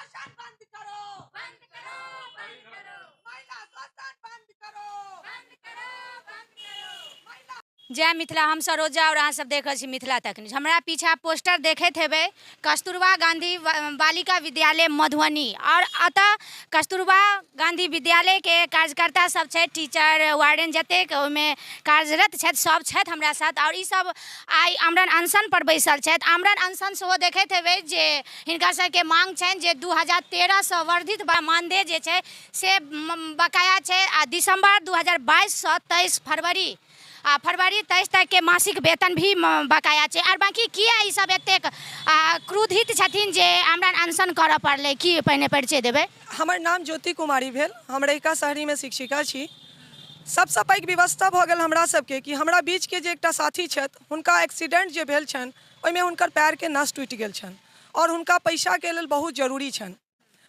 शोषण बंद करो, बंद करो, बंद करो। महिला शोषण बंद करो, बंद करो, बंद करो। महिला जय मिथिला। हम सरोजा और अहाँ सब देख रहल छी मिथिला तक न्यूज। हमरा पीछा पोस्टर देखैत हेबै, कस्तूरबा गांधी बालिका विद्यालय मधुबनी। और अतः कस्तूरबा गांधी विद्यालय के कार्यकर्ता सब छथि, टीचर, वार्डन, जतेक ओहिमे कार्यरत छथि सब छथि हमरा साथ। और ई सब आइ आमरण अनशन पर बैसल छथि। आमरण अनशन सेहो देखैत हेबै जे हिनका सबके मांग छनि जे 2013सँ वर्धित मानदेय जे छै से बकाया छै आ दिसम्बर 2022सँ 23 फरवरी आ फरवरी 23 तकके मासिक वेतन भी बकाया छै। आर बाँकी किया ई सब एतेक क्रोधित छथिन जे आमरण अनशन करऽ पड़लै, की पहिने परिचय देबै? हमर नाम ज्योति कुमारी भेल, हम रहिका शहरीमे शिक्षिका छी। सबसँ पैघ व्यवस्था भऽ गेल हमरा सबके कि हमरा बीचके जे एकटा साथी छथि, हुनका एक्सीडेंट जे भेल छनि, ओहिमे हुनकर पैरके नस टूटि गेल छनि आओर हुनका पैसाके लेल बहुत जरूरी छनि।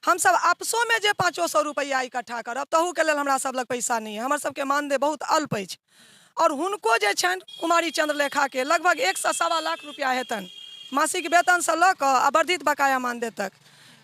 हमसब आपसोमे जे 500 रुपैआ इकट्ठा करब, तहूके लेल हमरा सब लग पैसा नहि अइ। हमर सबके मानदेय बहुत अल्प अछि आओर हुनको जे छनि, कुमारी चंद्रलेखाके, लगभग 1सँ 1.25 लाख रुपैआ हेतनि मासिक वेतनसँ लऽ कऽ आ वर्धित बकाया मानदेय तक,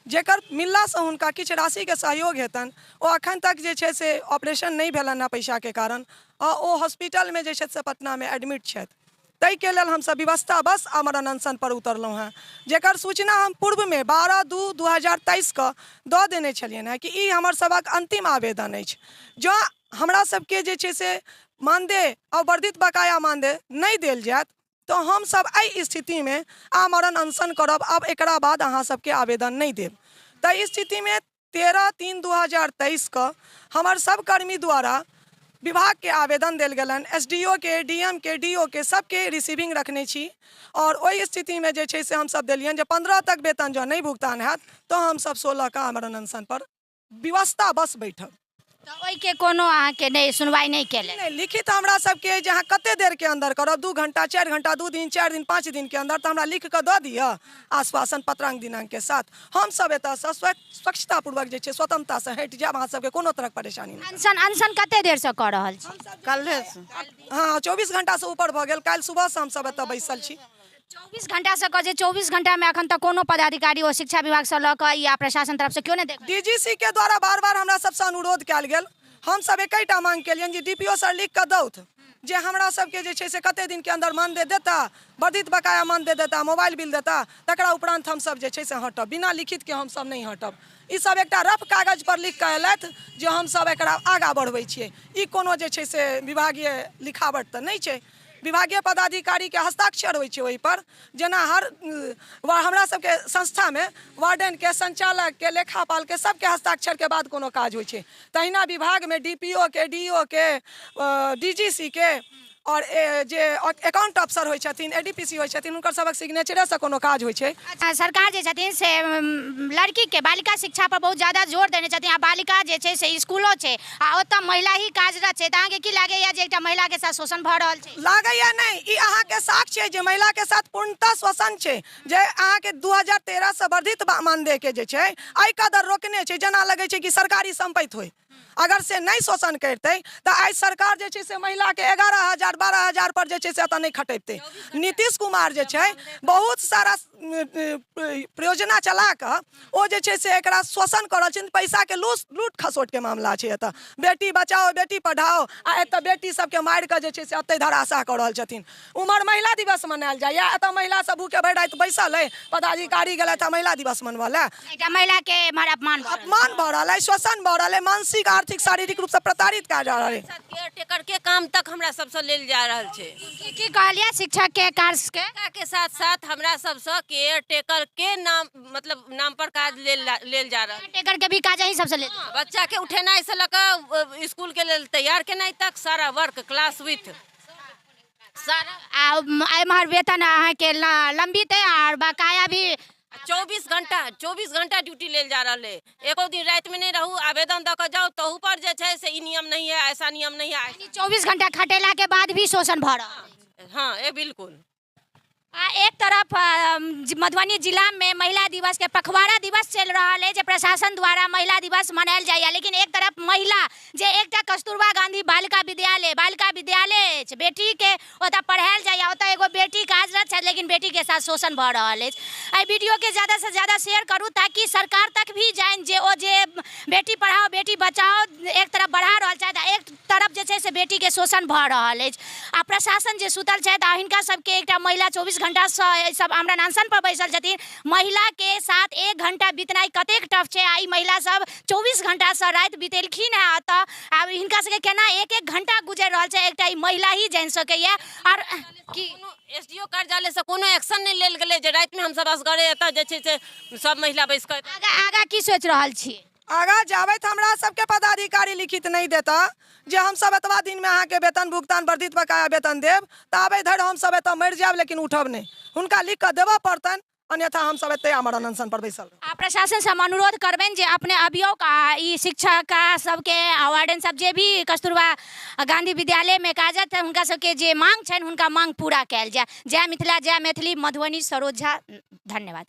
जेकर मिललासँ हुनका किछु राशिके सहयोग हेतनि। ओ अखन तक जे छै से ऑपरेशन नहि भेलनि हँ पैसाके कारण आ ओ हॉस्पिटलमे जे छथि से पटनामे एडमिट छथि। ताहिके लेल हमसब व्यवस्थावश आमरण अनशन पर उतरलहुँ हँ, जेकर सूचना हम पूर्वमे 12/2/2023 कऽ दऽ देने छलियनि हँ कि ई हमर सभक अन्तिम आवेदन अछि। जँ हमरा सबके जे छै से मानदेय आ वर्धित बकाया मानदेय नहि देल जायत, तऽ हमसब एहि स्थितिमे आमरण अनशन करब। आब एकरा बाद अहाँ सबके आवेदन नहि देब। ताहि स्थितिमे 13/3/2023 कऽ हमर सब कर्मी द्वारा विभागके आवेदन देल गेलनि। एस डी ओ के, डी एम के, डी ओ के, सबके रिसीविंग रखने छी आओर ओहि स्थितिमे जे छै से हमसब देलियनि जे 15 तक वेतन जँ नहि भुगतान हैत, तऽ हमसब 16 के आमरण अनशन पर व्यवस्था बस बैठब। तऽ ओहिके कोनो अहाँके नहि सुनवाइ नहि केलनि? नहि, लिखित हमरा सबके जे अहाँ कते देरके अन्दर करब, 2 घंटा, 4 घंटा, 2 दिन, 4 दिन, 5 दिनके अन्दर, तऽ हमरा लिख कऽ दऽ दिअ आश्वासन पत्रांक दिनांकके साथ। हमसब एतऽसँ स्वच्छतापूर्वक जे छै स्वतंत्रतासँ हटि जायब, अहाँ सबके कोनो तरहक परेशानी नहि। अनशन अनशन कते देरसँ कऽ रहल छी? काल्हिसँ। हँ, 24 घंटासँ ऊपर भऽ गेल। काल्हि सुबहसँ हमसब एतऽ बैसल छी। 24 घंटासँ कऽ जे 24 घंटामे एखन तक कोनो पदाधिकारी ओ शिक्षा विभागसँ लऽ कऽ या प्रशासन तरफसँ केओ नहि देख डीजीसी के द्वारा बार बार हमरा सबसँ अनुरोध कयल गेल। हमसब एकैटा मांग केलियनि जे डीपीओ सर लिख कऽ दौथ जे हमरा सबके जे छै से कते दिनके अन्दर मानदेय देता, वर्धित बकाया मानदेय देता, मोबाइल बिल देता, तकरा उपरांत हमसब जे छै से हटब। बिना लिखितके हमसब नहि हटब। ई सब एकटा रफ कागज पर लिख कऽ एलथि जे हमसब एकरा आगाँ बढ़बै छियै। ई कोनो जे छै से विभागीय लिखावट तऽ नहि छै। विभागीय पदाधिकारीके हस्ताक्षर होइ छै ओहिपर। जेना हर वा हमरा सबके संस्थामे वार्डनके, संचालकके, लेखापालके, सबके हस्ताक्षरके बाद कोनो काज होइ छै, तहिना विभागमे डी पी ओ के, डी ओ के, डी जी सी के आओर जे अकाउंट अफसर होइ छथिन, ए डी पी सी होइ छथिन, हुनकर सबक सिग्नेचरेसँ कोनो काज होइ छै। अच्छा, सरकार जे छथिन से लड़कीके बालिका शिक्षा पर बहुत ज्यादा जोर देने छथिन आ बालिका जे छै से स्कूलो छै आ ओतऽ महिला ही कार्यरत छै, तऽ अहाँके की लागैया जे एकटा महिलाके साथ शोषण भऽ रहल छै? लागैया नहि, ई अहाँके साक्ष्य छै जे महिलाके साथ पूर्णतः शोषण छै, जे अहाँके 2013सँ वर्धित मानदेयके जे छै एहि कदर रोकने छै, जेना लगै छै कि सरकारी सम्पत्ति होइ। अगर से नहि शोषण करतै, तऽ आइ सरकार जे छै से महिलाके 11,000, 12,000 पर जे छै से एतऽ नहि खटेतै। नीतीश कुमार जे छै बहुत सारा परियोजना चला कऽ ओ जे छै से एकरा शोषण कऽ रहल छै। पैसाके लूस लूट खसोटके मामला छै एतऽ। बेटी बचाओ, बेटी पढ़ाओ, आ एतऽ बेटी सबके मारि कऽ जे छै से एतै धराशाह कऽ रहल छथिन। उम्हर महिला दिवस मनायल जाइए, एतऽ महिला सब भूखे भरि राति बैसल अइ। पदाधिकारी गेलथि हँ महिला दिवस मनबऽ लए। एकटा महिलाके एम्हर अपमान भऽ रहल। अपमान भऽ रहल अइ, शोषण भऽ रहल अइ, मानसिक, आर्थिक, शारीरिक रूपसँ प्रताड़ित कयल जा रहल अइ। केयर टेकर के काम तक हमरा सबसँ लेल जा रहल छै। की की कहलियै शिक्षक के कार्यके? के साथ साथ हमरा सबसँ केयर टेकर के नाम, मतलब नाम पर काज लेल जा रहल। केयर टेकर के भी काज अहीं सबसँ लेल? बच्चा के उठेनाइ से लऽ कऽ स्कूल के लेल तैयार केनाइ तक सारा वर्क क्लास विथ सारा। आ एम्हर वेतन अहाँके लंबित है और बकाया भी। 24 घंटा, 24 घंटा ड्यूटी लेल जा रहल है। एको दिन रातिमे नहि रहू। आवेदन दऽ कऽ जाउ, तहू पर जे छै से ई नियम नहीं है, ऐसा नियम नहीं है। 24 घंटा खटेला के बाद भी शोषण भऽ रहल? हाँ, ए बिल्कुल। आ एक तरफ मधुबनी जिलामे महिला दिवसके पखवाड़ा दिवस चलि रहल अछि, जे प्रशासन द्वारा महिला दिवस मनायल जाइए, लेकिन एक तरफ महिला जे एकटा कस्तूरबा गांधी बालिका विद्यालय अछि, बेटीके ओतऽ पढ़ायल जाइए, ओतऽ एगो बेटी कार्यरत छथि, लेकिन बेटीके साथ शोषण भऽ रहल अछि। एहि वीडियोके ज़्यादासँ ज़्यादा शेयर करू ताकि सरकार तक भी जानि जे ओ जे बेटी पढ़ाओ बेटी बचाओ एक तरफ बढ़ा रहल छथि आ एक तरफ जे छै से बेटीके शोषण भऽ रहल अछि आ प्रशासन जे सुतल छथि आ हिनका सबके एकटा महिला 24 घंटासँ सब आमरण अनशन पर बैसल छथिन। महिलाके साथ 1 घंटा बितनाइ कतेक टफ छै आ ई महिला सब 24 घंटासँ राति बितेलखिन हेँ एतऽ। आब हिनका सबके केना 1-1 घंटा गुजरि रहल छै एकटा ई महिला ही जानि सकैए। आओर की एसडीओ कार्यालयसँ कोनो एक्शन नहि लेल गेलै जे रातिमे हमसब असगरे एतऽ जे छै से सब महिला बैस कऽ आगाँ की सोचि रहल छी? आगाँ जाबैत हमरा सबके पदाधिकारी लिखित नहि देता जे हमसब एतबा दिनमे अहाँके वेतन भुगतान वर्धित बकाया वेतन देब, ताबे धरि हमसब एतऽ मरि जायब लेकिन उठब नहि। हुनका लिख कऽ देबऽ पड़तनि, अन्यथा हमसब एतै आमरण अनशन पर बैसल रहब। आ प्रशासन से हम अनुरोध करबनि जे अपने अबियौ आ ई शिक्षक सबके आ वार्डन सब जे भी कस्तूरबा गांधी विद्यालयमे कार्यरत है हुनका सबके जे मांग छनि हुनका मांग पूरा कयल जाय। जय मिथिला, जय मैथिली। मधुबनी, सरोज झा, धन्यवाद।